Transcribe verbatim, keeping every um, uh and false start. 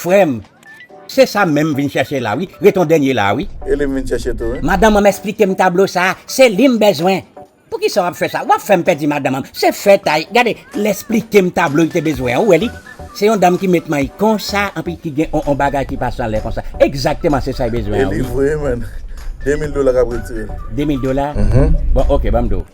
Frè m, se sa menm m vin chèche la wi. Ret yon dènye la wi. E li m vin chèche tou wi. Madanm an m esplike m tablo sa, se li m bezwen. Poukisa w ap fè sa? W ap fè m pèdi madanm an. Se fèt ay. Gade, l esplike m tablo li te bezwen an. Ou wè li? Se yon dam ki met may konsa, anpi ki gen on, on bagay ki pase anlè konsa. Egzakteman se sa l bezwen E an li wi. Vre menn. De mil dola k ap retire. De mil dola? Bon, ok, ban m di w.